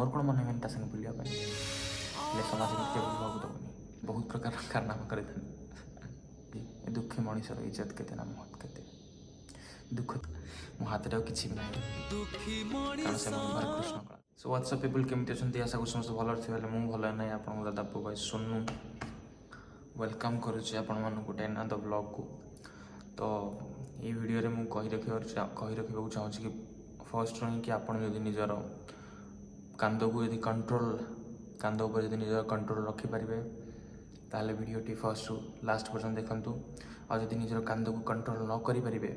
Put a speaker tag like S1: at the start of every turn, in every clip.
S1: ମୋର କ'ଣ ମନେ ହୁଏନି ତା ସାଙ୍ଗେ ବୁଲିବା ପାଇଁ। ହେଲେ ସମାଜ ଏମିତି କେବେ ହେବାକୁ ଦେବନି। ବହୁତ ପ୍ରକାର କାରନାମା କରିଥାନ୍ତି। ଏ ଦୁଃଖୀ ମଣିଷର ଇଜ୍ଜତ କେତେ ନା ମହତ କେତେ ଦୁଃଖ। ମୋ ହାତରେ ଆଉ କିଛି ବି ନାହିଁ, କାରଣ ସେ ମୋ ଭାରି କୃଷ୍ଣ କଳା। ସୋ ହ୍ୱାଟ୍ସଅପ୍ ପିପୁଲ୍, କେମିତି ଅଛନ୍ତି? ଆଶା କରୁଛି ସମସ୍ତେ ଭଲରେ ଥିବେ। ହେଲେ ମୁଁ ଭଲ ନାହିଁ। ଆପଣଙ୍କ ଦାଦା ପୁଅ ଭାଇ ସୋନୁ welcome କରୁଛି ଆପଣମାନଙ୍କୁ ଗୋଟେ ଆନଦର ବ୍ଲଗ୍କୁ। ତ ଏଇ ଭିଡ଼ିଓରେ ମୁଁ କହି ରଖିବାକୁ ଚାହୁଁଛି କି ଫର୍ଷ୍ଟରୁ ହିଁ କି ଆପଣ ଯଦି ନିଜର କାନ୍ଦକୁ ଯଦି କଣ୍ଟ୍ରୋଲ, କାନ୍ଦ ଉପରେ ଯଦି ନିଜର କଣ୍ଟ୍ରୋଲ ରଖିପାରିବେ, ତାହେଲେ ଭିଡ଼ିଓଟି ଫର୍ଷ୍ଟରୁ ଲାଷ୍ଟ ପର୍ଯ୍ୟନ୍ତ ଦେଖନ୍ତୁ। ଆଉ ଯଦି ନିଜର କାନ୍ଦକୁ କଣ୍ଟ୍ରୋଲ ନ କରିପାରିବେ,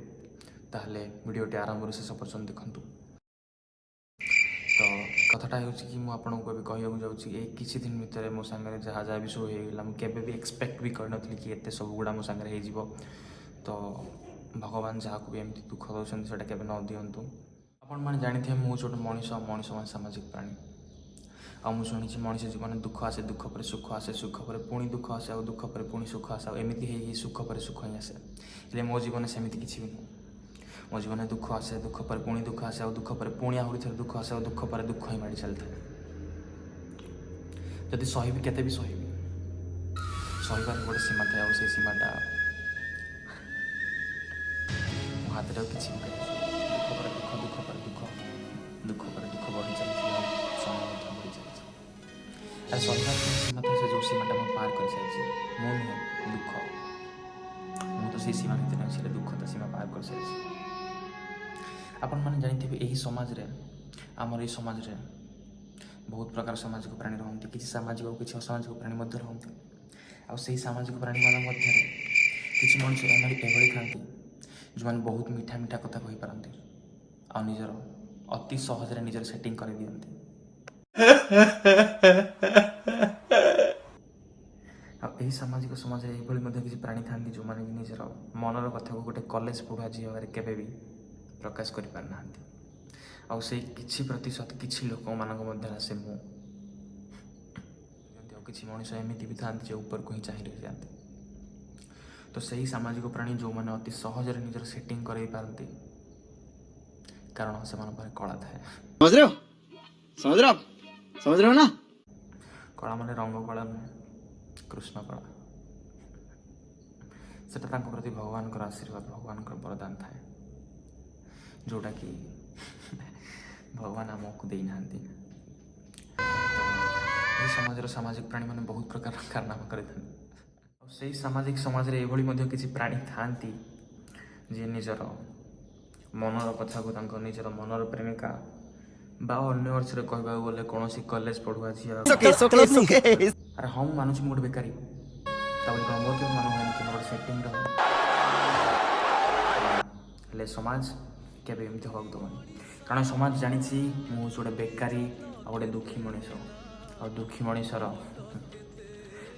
S1: ତାହେଲେ ଭିଡ଼ିଓଟି ଆରମ୍ଭରୁ ଶେଷ ପର୍ଯ୍ୟନ୍ତ ଦେଖନ୍ତୁ। ତ କଥାଟା ହେଉଛି କି ମୁଁ ଆପଣଙ୍କୁ ଏବେ କହିବାକୁ ଯାଉଛି, ଏଇ କିଛି ଦିନ ଭିତରେ ମୋ ସାଙ୍ଗରେ ଯାହା ଯାହା ବି ସବୁ ହେଇଗଲା, ମୁଁ କେବେ ବି ଏକ୍ସପେକ୍ଟ ବି କରିନଥିଲି କି ଏତେ ସବୁ ଗୁଡ଼ା ମୋ ସାଙ୍ଗରେ ହେଇଯିବ। ତ ଭଗବାନ ଯାହାକୁ ବି ଏମିତି ଦୁଃଖ ଦେଉଛନ୍ତି, ସେଇଟା କେବେ ନ ଦିଅନ୍ତୁ। ଆପଣମାନେ ଜାଣିଥିବେ, ମୁଁ ହେଉଛି ଗୋଟେ ମଣିଷ, ଆଉ ମଣିଷ ମାନେ ସାମାଜିକ ପ୍ରାଣୀ। ଆଉ ମୁଁ ଶୁଣିଛି, ମଣିଷ ଜୀବନରେ ଦୁଃଖ ଆସେ, ଦୁଃଖ ପରେ ସୁଖ ଆସେ, ସୁଖ ପରେ ପୁଣି ଦୁଃଖ ଆସେ, ଆଉ ଦୁଃଖ ପରେ ପୁଣି ସୁଖ ଆସେ, ଆଉ ଏମିତି ହେଇକି ସୁଖ ପରେ ସୁଖ ହିଁ ଆସେ। ହେଲେ ମୋ ଜୀବନରେ ସେମିତି କିଛି ବି ନୁହଁ। ମୋ ଜୀବନରେ ଦୁଃଖ ଆସେ, ଦୁଃଖ ପରେ ପୁଣି ଦୁଃଖ ଆସେ, ଆଉ ଦୁଃଖ ପରେ ପୁଣି ଆହୁରି ଥରେ ଦୁଃଖ ଆସେ, ଆଉ ଦୁଃଖ ପରେ ଦୁଃଖ ହିଁ ମାଡ଼ି ଚାଲିଥାଏ। ଯଦି ସହିବି, କେତେ ବି ସହିବି? ସହିବାର ଗୋଟେ ସୀମା ଥାଏ, ଆଉ ସେଇ ସୀମାଟା ମୋ ହାତରେ ଆଉ କିଛି ବି ନାହିଁ। ଦୁଃଖ ପରେ ଦୁଃଖ, ଦୁଃଖ ପରେ ଦୁଃଖ, ଦୁଃଖ ପରେ ଦୁଃଖ ବଢ଼ି ଚାଲିଛି, ଆଉ ସମୟ ମଧ୍ୟ ବଢ଼ି ଚାଲିଛି। ଆରେ, ସହିବାର ଯେଉଁ ସୀମା ଥାଏ, ସେ ଯେଉଁ ସୀମାଟା ମୁଁ ପାର କରିସାରିଛି। ମୁଁ ନୁହେଁ, ଦୁଃଖ। ମୁଁ ତ ସେଇ ସୀମା ଭିତରେ ଅଛି, ହେଲେ ଦୁଃଖ ତ ସୀମା ପାର କରିସାରିଛି। ଆପଣମାନେ ଜାଣିଥିବେ, ଏହି ସମାଜରେ, ଆମର ଏଇ ସମାଜରେ ବହୁତ ପ୍ରକାର ସାମାଜିକ ପ୍ରାଣୀ ରହନ୍ତି। କିଛି ସାମାଜିକ ଆଉ କିଛି ଅସାମାଜିକ ପ୍ରାଣୀ ମଧ୍ୟ ରହନ୍ତି। ଆଉ ସେଇ ସାମାଜିକ ପ୍ରାଣୀମାନଙ୍କ ମଧ୍ୟରେ କିଛି ମଣିଷ ଏଭଳି ଏଭଳି ଥାନ୍ତି, ଯେଉଁମାନେ ବହୁତ ମିଠା ମିଠା କଥା କହିପାରନ୍ତି ଆଉ ନିଜର ଅତି ସହଜରେ ନିଜର ସେଟିଂ କରିଦିଅନ୍ତି। ଆଉ ଏହି ସାମାଜିକ ସମାଜରେ ଏଇଭଳି ମଧ୍ୟ କିଛି ପ୍ରାଣୀ ଥାନ୍ତି, ଯେଉଁମାନେ କି ନିଜର ମନର କଥାକୁ ଗୋଟେ କଲେଜ ପଢ଼ୁଆ ଝିଅ ଆଗରେ କେବେ ବି ପ୍ରକାଶ କରିପାରିନାହାନ୍ତି। ଆଉ ସେଇ କିଛି ପ୍ରତିଶତ କିଛି ଲୋକମାନଙ୍କ ମଧ୍ୟରେ ଆସେ ମୁଁ। ଆଉ କିଛି ମଣିଷ ଏମିତି ବି ଥାନ୍ତି ଯେ ଉପରକୁ ହିଁ ଚାହିଁ ରହିଯାଆନ୍ତି। ତ ସେହି ସାମାଜିକ ପ୍ରାଣୀ ଯେଉଁମାନେ ଅତି ସହଜରେ ନିଜର ସେଟିଂ କରାଇ ପାରନ୍ତି, କାରଣ ସେମାନଙ୍କ ପାଖରେ କଳା ଥାଏ।
S2: समझ रहे हो? समझ रहे हो आप? समझ रहे हो ना?
S1: କଳା ମାନେ ରଙ୍ଗ କଳା ନୁହେଁ, କୃଷ୍ଣ କଳା। ସେଟା ତାଙ୍କ ପ୍ରତି ଭଗବାନଙ୍କର ଆଶୀର୍ବାଦ, ଭଗବାନଙ୍କର ବରଦାନ ଥାଏ, ଯେଉଁଟାକି ଭଗବାନ ଆମକୁ ଦେଇନାହାନ୍ତି। ତ ଏହି ସମାଜର ସାମାଜିକ ପ୍ରାଣୀମାନେ ବହୁତ ପ୍ରକାର କାରନାମା କରିଥାନ୍ତି। ଆଉ ସେଇ ସାମାଜିକ ସମାଜରେ ଏଭଳି ମଧ୍ୟ କିଛି ପ୍ରାଣୀ ଥାଆନ୍ତି, ଯିଏ ନିଜର ମନର କଥାକୁ ତାଙ୍କ ନିଜର ମନର ପ୍ରେମିକା ବା ଅନ୍ୟ ଅର୍ଥରେ କହିବାକୁ ଗଲେ କୌଣସି କଲେଜ ପଢୁଆ ଝିଅ। ଆରେ ହଁ, ମୁଁ ମାନୁଛି ମୁଁ ଗୋଟେ ବେକାରୀ। ତା ବୋଲି କ'ଣ ମୋର କେବେ ମନ ହୁଏନି କି ମୋର ଗୋଟେ ସେଟିଂ ରହେ? ହେଲେ ସମାଜ କେବେ ଏମିତି ହେବାକୁ ଦେବନି, କାରଣ ସମାଜ ଜାଣିଛି ମୁଁ ହେଉଛି ଗୋଟେ ବେକାରୀ ଆଉ ଗୋଟେ ଦୁଃଖୀ ମଣିଷ। ଆଉ ଦୁଃଖୀ ମଣିଷର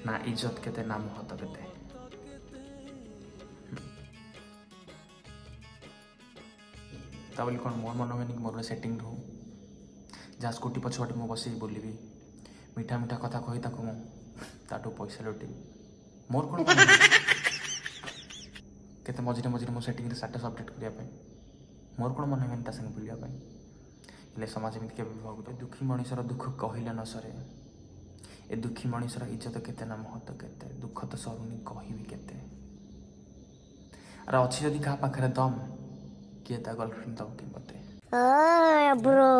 S1: ନା ଇଜ୍ଜତ କେତେ ନା ମହତ କେତେ। ତା ବୋଲି କ'ଣ ମୋର ମନ ହୁଏନି କି ମୋର ଗୋଟେ ସେଟିଂ ରହୁ, ଯାହା ସ୍କୁଟି ପଛପଟେ ମୁଁ ବସିକି ବୁଲିବି, ମିଠା ମିଠା କଥା କହି ତାକୁ ମୁଁ ତାଠୁ ପଇସା ଲୁଟିବି? ମୋର କ'ଣ ମନ ହୁଏ? କେତେ ମଝିରେ ମଝିରେ ମୋ ସେଟିଂରେ ଷ୍ଟାଟସ୍ ଅପଡ଼େଟ୍ କରିବା ପାଇଁ ମୋର କ'ଣ ମନ ହୁଏନି ତା ସାଙ୍ଗେ ବୁଲିବା ପାଇଁ? ହେଲେ ସମାଜ ଏମିତି କେବେ ବି ହେବାକୁ ଦେବନି। ଦୁଃଖୀ ମଣିଷର ଦୁଃଖ କହିଲେ ନ ସରେ। ଏ ଦୁଃଖୀ ମଣିଷର ଇଜ୍ଜତ କେତେ ନା ମହତ କେତେ? ଦୁଃଖ ତ ସରୁନି, କହିବି କେତେ? ଆରେ, ଅଛି ଯଦି କାହା ପାଖରେ ଦମ୍, କିଏ ତା ଗର୍ଲଫ୍ରେଣ୍ଡ ଦବ କି ମୋତେ?
S3: Ah, bro.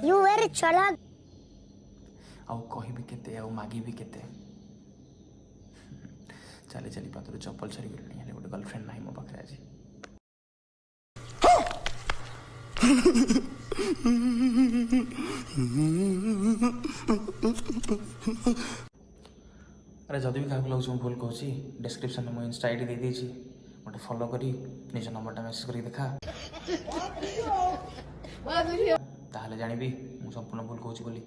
S3: You very chalak.
S1: ଆଉ କହିବି କେତେ, ଆଉ ମାଗିବି କେତେ? ଚାଲି ଚାଲି ପାଦରୁ ଚପଲ ଛାଡ଼ିଗଲେଣି, ହେଲେ ଗୋଟେ ଗର୍ଲଫ୍ରେଣ୍ଡ ନାହିଁ ମୋ ପାଖରେ ଆଜି। ଆରେ, ଯଦି ବି କାହାକୁ ଲାଗୁଛି ମୁଁ ଭୁଲ କହୁଛି, ଡେସ୍କ୍ରିପସନ୍ରେ ମୁଁ ଇନଷ୍ଟା ଆଇଡ଼ି ଦେଇଦେଇଛି। ଗୋଟେ ଫଲୋ କରି ନିଜ ନମ୍ବରଟା ମେସେଜ୍ କରିକି ଦେଖା, ତାହେଲେ ଜାଣିବି ମୁଁ ସମ୍ପୂର୍ଣ୍ଣ ଭୁଲ କହୁଛି ବୋଲି।